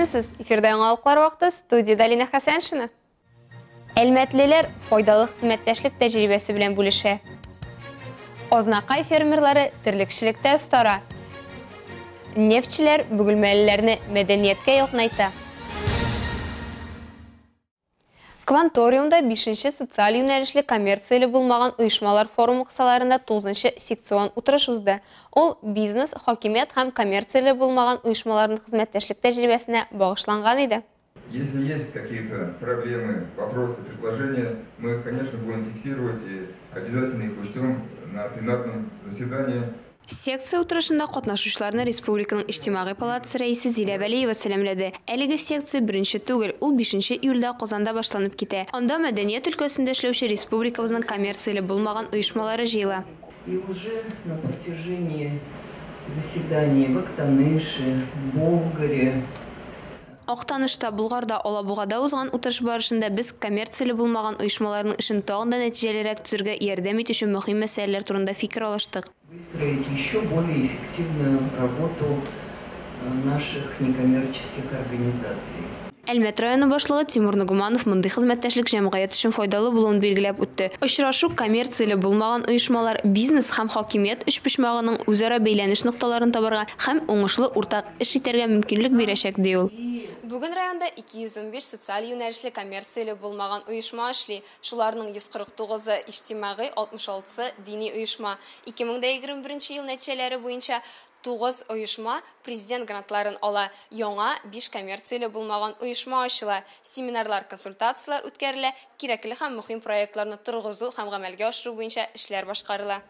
Исәнмесез! Эфирда яңалыклар вакыты, студиядә Алина Хәсәншина. Әлмәтлеләр файдалы хезмәттәшлек тәҗрибәсе белән бүлешә. Азнакай фермерлары терлекчелектә остара. Нефтьчеләр бөгелмәлеләрне мәдәнияткә якынайта. Кванториумда бишенче социаль юнәлешле коммерцияле булмаган оешмалар форумы кысаларында тугызынчы секцион утырыш узды. Ул бизнес, хакимият һәм коммерцияле булмаган оешмаларның хезмәттәшлек тәҗрибәсенә багышланган иде. Если есть какие-то проблемы, вопросы, предложения, мы их, конечно, будем фиксировать и обязательно их учтем на пленарном заседании. Секция утырышында катнашучыларны республиканың Иҗтимагый палатасы рәисе Зилә Вәлиева сәламләде. Әлеге секция беренче түгел, ул бишенче июльдә Казанда башланып китә. Анда мәдәният өлкәсендә эшләүче республикабызның коммерцияле булмаган оешмалары җыела. И уже на протяжении заседаний в Актаныше, Болгаре, Актанышта, Болгарда, Алабугада узган утырыш барышында без коммерцияле булмаган оешмаларның эшен тагын да нәтиҗәлерәк төзергә ярдәм итүче мөһим мәсьәләләр турында фикер алыштык. Выстроить еще более эффективную работу наших некоммерческих организаций. Әлмәт районы башлыгы Тимур Нагуманов мондый хезмәттәшлек җәмгыять өчен файдалы булуын билгеләп үтте. Очрашу коммерцияле булмаган оешмалар, бизнес һәм хакимият өчпочмагының үзара бәйләнеш нокталарын табарга һәм уңышлы уртак эш итәргә мөмкинлек бирәчәк, ди ул. Бүген районда 215 социаль юнәлешле коммерцияле булмаган оешма эшли. Шуларның 149-ы иҗтимагый, 66-сы дини оешма. 2021 ел нәтиҗәләре буенча 9 оешма президент грантларын ала. Яңа 5 коммерцияле булмаган оешма ачыла. Семинарлар, консультацияләр үткәрелә, кирәкле һәм мөһим проектларны торгызу һәм гамәлгә ашыру буенча эшләр башкарыла.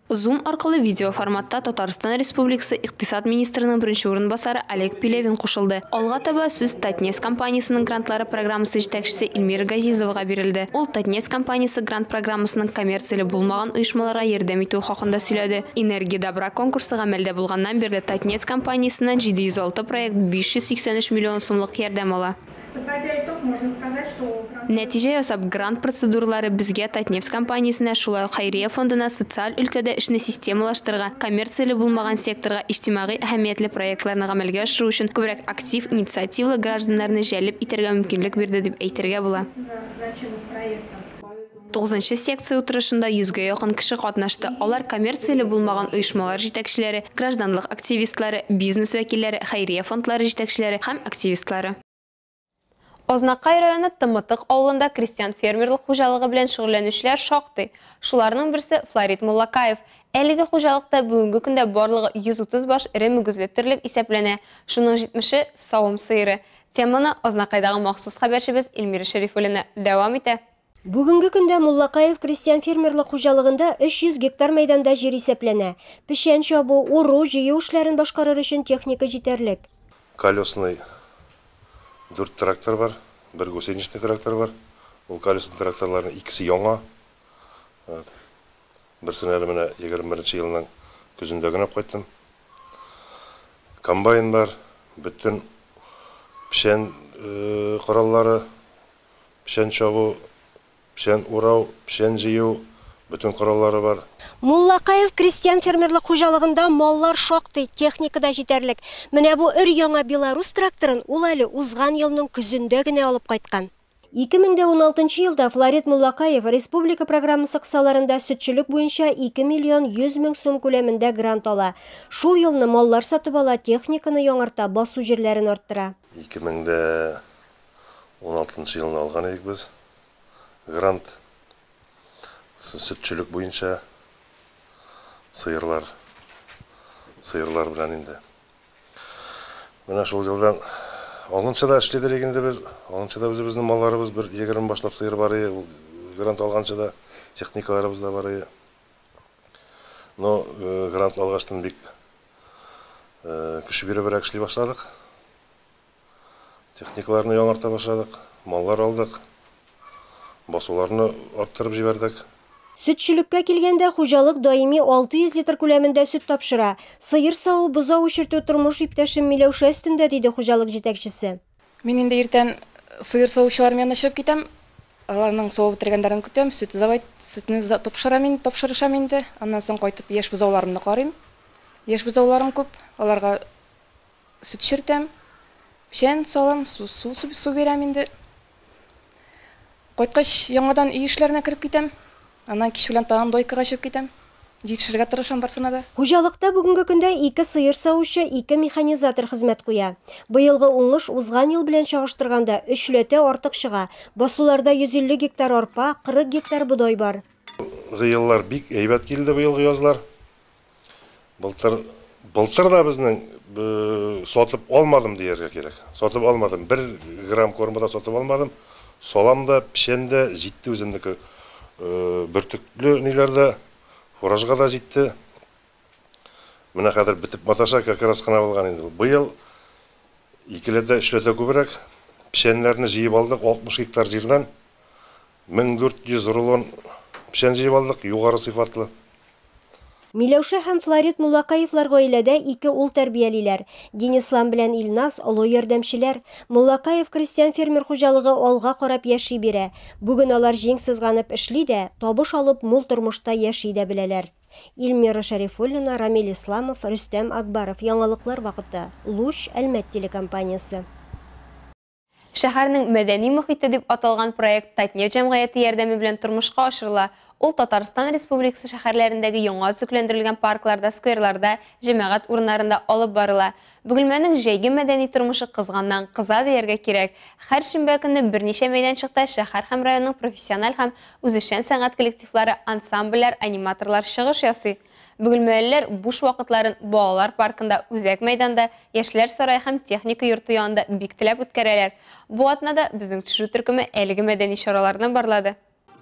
Zoom аркылы видео форматта Татарстан Республикасы икътисад министрының беренче урынбасары Олег Пелевин кушылды. Алга таба сүз Татнефть компаниясенең грантлары программасы җитәкчесе Эльмира Газизовага бирелде. Ул Татнефть компаниясе грант программасының коммерцияле булмаган оешмаларга ярдәм итүе хакында сөйләде. Энергия добра конкурсы гамәлдә булганнан бирле Татнефть компаниясеннән 706 проект 583 миллион сумлык ярдәм ала. Подводя итог, можно сказать, что Нәтиҗә ясап, грант процедуралары безгә Татнефть компаниясенә, шулай ук хәйрия фондына социаль өлкәдә эшне системалаштырырга, коммерцияле булмаган секторга иҗтимагый әһәмиятле проектларны гамәлгә ашыру өчен күбрәк актив, инициативалы гражданнарны җәлеп итәргә мөмкинлек бирде дип әйтергә була. Значимых проектов. Тугызынчы секция утырышында йөзгә якын кеше катнашты. Алар коммерцияле булмаган оешмалар җитәкчеләре, гражданлык активистлары, бизнес вәкилләре, хәйрия фондлары җитәкчеләре һәм активистлары. Азнакай районы Тымытык авылында крестьян-фермерлык хуҗалыгы белән шөгыльләнүчеләр шактый. Шуларның берсе Флорид Муллакаев. Әлеге хуҗалыкта бүгенге көндә барлыгы 130 баш эре мөгезле терлек исәпләнә. Шуның 70-е савым сыеры. Теманы Азнакайдагы махсус хәбәрчебез Эльмира Шәрифуллина дәвам итә. Бүгенге көндә Муллакаев крестьян-фермерлык хуҗалыгында 300 гектар мәйданда җир исәпләнә. Печән чабу, уру, җыю эшләрен башкарыр өчен техника җитәрлек. Колесный дүрт трактор бар, бер гусеничный трактор бар. Ул колесный тракторларның икесе яңа. Берсен әле менә 21 елның көзендә генә кайттым. Комбайн бар, бөтен печән кораллары, печән чабу, печән урау, печән җыю, бөтен кораллары бар. Муллакаев крестьян-фермерлык хуҗалыгында маллар шактый, техника да җитәрлек. Менә бу өр-яңа Беларус тракторын ул әле узган елның көзендә генә алып кайткан. 2016 елда Флорид Муллакаев республика программасы кысаларында сөтчелек буенча 2 миллион 100 мең сум күләмендә грант ала. Шул елны маллар сатып ала, техниканы яңарта, басу җирләрен арттыра. 2016 елны алган идек без грант сөтчелек буенча сыерлар, сыерлар белән инде. Менә шул елдан алганчы да эшледек инде без. Алганчы да үзебезнең малларыбыз бер 20 башлап сыер бар иде. Ул грант алганчы да техникаларыбыз да бар иде. Но грант алгачтан бик көч биребрәк эшли башладык. Техникаларны яңарта башладык, маллар алдык, басуларны арттырып җибәрдек. Сөтчелеккә килгәндә хуҗалык даими 600 литр күләмендә сөт тапшыра. Сыер саву, бозау үрчетү тормыш иптәшем Миләүшә өстендә, диде хуҗалык җитәкчесе. Мин инде иртән сыер савучылар янына чыгып китәм. Аларның савып бетергәннәрен көтәм, сөт завайт, сөтне тапшырам инде, тапшырышам инде. Аннан соң кайтып яшь бозауларымны карыйм. Яшь бозауларым күп, аларга сөт эчертәм. Печән салам, су бирәм инде. Кайткач яңадан өй эшләренә кереп китәм. Аннан кич белән тагын дойкага чыгып китәм. Җитешергә тырышам барсына да. Хуҗалыкта бүгенге көндә 2 сыер савучы, 2 механизатор хезмәт куя. Быелгы уңыш узган ел белән чагыштырганда 3 ләтә артык чыга. Басуларда 150 гектар арпа, 40 гектар бодай бар. Еллар бик әйбәт килде быелгы язлар. Былтыр да безнең сатып алмадым дияргә кирәк. Сатып алмадым. 1 грамм корма да сатып алмадым. Салам да, печән дә җитте үземнеке. Бөртекле ниләрдә фуражга да җитте. Менә хәзер бетеп маташа, как раз кына булган инде. Быел икеләтә, өчләтә күбрәк печәннәрне җыеп алдык, 60 гектар җирдән 1400 рулон печән җыеп алдык, югары сыйфатлы. Миләүшә һәм Флорид Муллакаевлар гаиләдә 2 ул тәрбиялиләр. Динислам белән Илназ олы ярдәмчеләр. Муллакаев крестьян фермер хуҗалыгы алга карап яши бирә. Бүген алар җиң сызганып эшли дә, табыш алып мул тормышта яши дә беләләр. Эльмира Шәрифуллина, Рамил Исламов, Рөстәм Акбаров. Яңалыклар вакыты. Луч, Әлмәт телекомпаниясе. Шәһәрнең мәдәни мөхите дип аталган проект Татнефть җәмгыяте ярдәме белән тормышка ашырыла. Ул Татарстан Республикасы шәһәрләрендәге яңа төзекләндерелгән паркларда, скверларда, җәмәгать урыннарында алып барыла. Бөгелмәнең җәйге мәдәни тормышы кызганнан кыза дияргә кирәк. Һәр шимбә көнне берничә мәйданчыкта шәһәр һәм районның профессиональ һәм үзешчән сәнгать коллективлары, ансамбльләр, аниматорлар чыгыш ясый. Бөгелмәлеләр буш вакытларын балалар паркында, үзәк мәйданда, яшьләр сарае һәм техника йорты янында бик теләп үткәрәләр. Бу атнада безнең төшерү төркеме әлеге мәдәни чараларны барлады.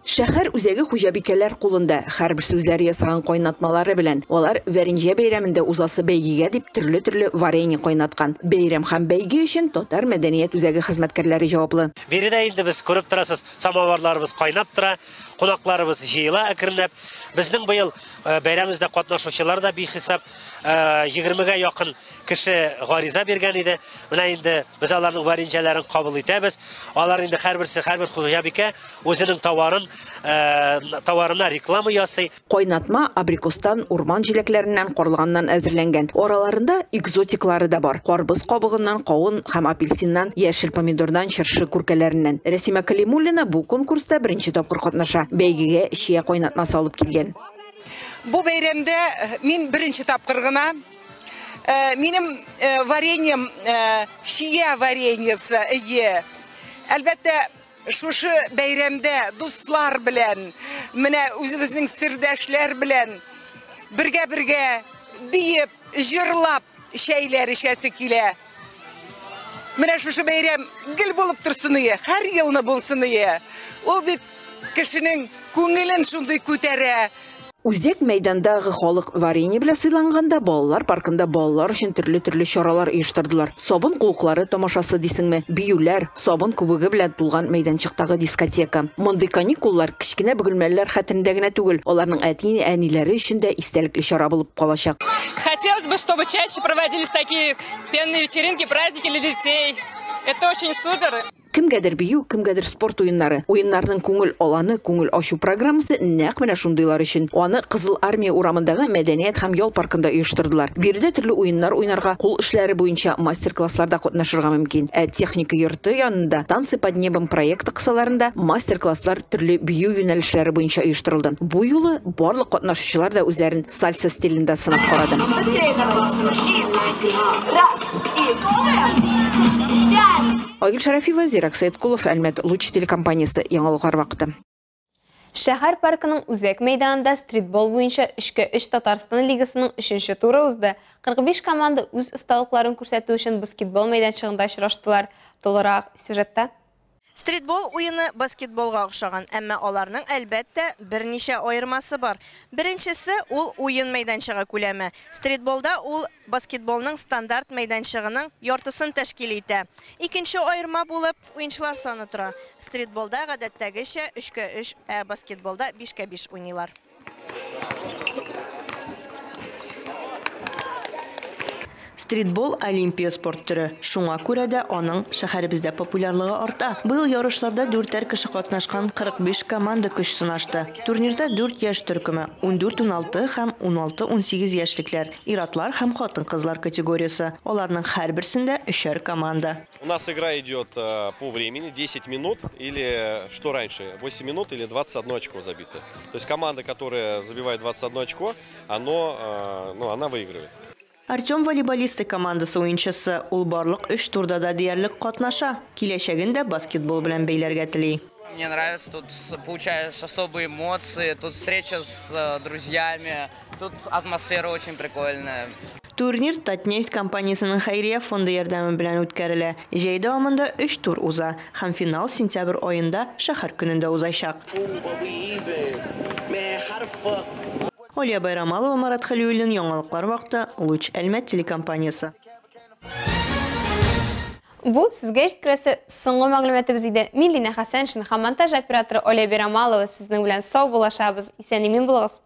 Шәһәр үзәге хуҗабикәләр кулында, һәрберсе үзләре ясаган кайнатмалары белән. Алар Вәринҗә бәйрәмендә узасы бәйгегә дип төрле-төрле варенье кайнаткан. Бәйрәм һәм бәйге өчен Татар мәдәният үзәге хезмәткәрләре җаваплы. Биредә инде без күреп торасыз, самоварларыбыз кайнап тора, кунакларыбыз җыела әкренләп. Безнең быел бәйрәмебездә катнашучылар да бихисап, 20-гә якын кеше гариза биргән иде. Менә инде без аларның вареньеләрен кабул итәбез. Алар инде һәрберсе, һәрбер хуҗабикә үзенең товарына реклама ясый. Кайнатма абрикостан, урман җиләкләреннән, карлыганнан әзерләнгән. Араларында экзотиклары да бар. Карбыз кабыгыннан, кавын һәм апельсиннан, яшел помидордан, чыршы күркәләреннән. Рәсимә Калимуллина бу конкурста беренче тапкыр катнаша. Бәйгегә чия кайнатмасы алып килгән. Бу бәйрәмдә мин беренче тапкыр гына. Минем вареньем чия вареньесы, әйе. Әлбәттә, шушы бәйрәмдә дуслар белән, менә үзебезнең сердәшләр белән бергә-бергә биеп, җырлап чәйләр эчәсе килә. Менә шушы бәйрәм гел булып торсын ие, һәр елны булсын ие. Ул бит кешенең күңелен шундый күтәрә. Үзәк мәйдандагы халык варенье белән сыйланганда, балалар паркында балалар өчен төрле-төрле чаралар оештырдылар. Сабын куыклары тамашасы дисеңме, биюләр, сабын күбеге белән тулган мәйданчыктагы дискотека. Мондый каникуллар кечкенә бөгелмәлеләр хәтерендә генә түгел, аларның әти-әниләре өчен дә истәлекле чара булып калачак. Хотелось бы, чтобы чаще проводились такие пенные вечеринки, праздники для детей. Это очень супер. Кемгәдер бию, кемгәдер спорт уеннары. Уеннарның күңел аланы, күңел ачу программасы нәкъ менә шундыйлар өчен. Аны Кызыл Армия урамындагы мәдәният һәм ял паркында оештырдылар. Биредә төрле уеннар уйнарга, кул эшләре буенча мастер-классларда катнашырга мөмкин. Ә техника йорты янында Танцы под небом проекты кысаларында мастер-класслар төрле бию юнәлешләре буенча оештырылды. Бу юлы барлык катнашучылар да үзләрен сальса стилендә сынап карады. Айгөл Шарафиева, Зирак Сәйткулов, Әлмәт Луч телекомпаниясе, Яңалыклар вакыты. Шәһәр паркының үзәк мәйданында стритбол буенча 3-3 Татарстан лигасының 3-нче туры узды. 45 команда үз осталыкларын күрсәтү өчен баскетбол мәйданчыгында очраштылар. Тулырак сюжетта. Стритбол уены баскетболга охшаган, әмма аларның әлбәттә берничә аермасы бар. Беренчесе ул уен мәйданчыгы күләме. Стритболда ул баскетболның стандарт мәйданчыгының яртысын тәшкил итә. Икенче аерма булып уенчылар саны тора. Стритболда гадәттәгечә 3-3, ә баскетболда 5-5 уйныйлар. Стритбол олимпия спорт төре. Шуңа күрә дә аның шәһәребездә популярлыгы арта. Быел ярышларда дүртәр кеше катнашкан 45 команда көч сынашты. Турнирда дүрт яшь төркеме: 14-16 һәм 16-18 яшьлекләр, ир-атлар һәм хатын-кызлар категориясе. Аларның һәрберсендә өчәр команда. У нас игра идет по времени 10 минут или что раньше, 8 минут или 21 очко забито. То есть команда, которая забивает 21 очко, ну, она выигрывает. Артем волейболисты командасы уенчысы. Ул барлык өч турда да диярлек катнаша. Киләчәген дә баскетбол белән бәйләргә тели. Мне нравится, тут получаешь особые эмоции, тут встреча с друзьями, тут атмосфера очень прикольная. Турнир Татнефть компаниясенең хәйрия фонды ярдәме белән үткәрелә. Җәй дәвамында өч тур уза һәм финал сентябрь аенда шәһәр көнендә узачак. Алия Байрамалова, Марат Хәлиуллин, яңалыклар вакыты, Луч Әлмәт телекомпаниясе. Бу сезгә җиткерәсе соңгы мәгълүматыбыз иде. Мин Лина Хәсәншина һәм монтаж операторы Оля Байрамалова сезнең белән сау булашабыз. Исән имин булыгыз.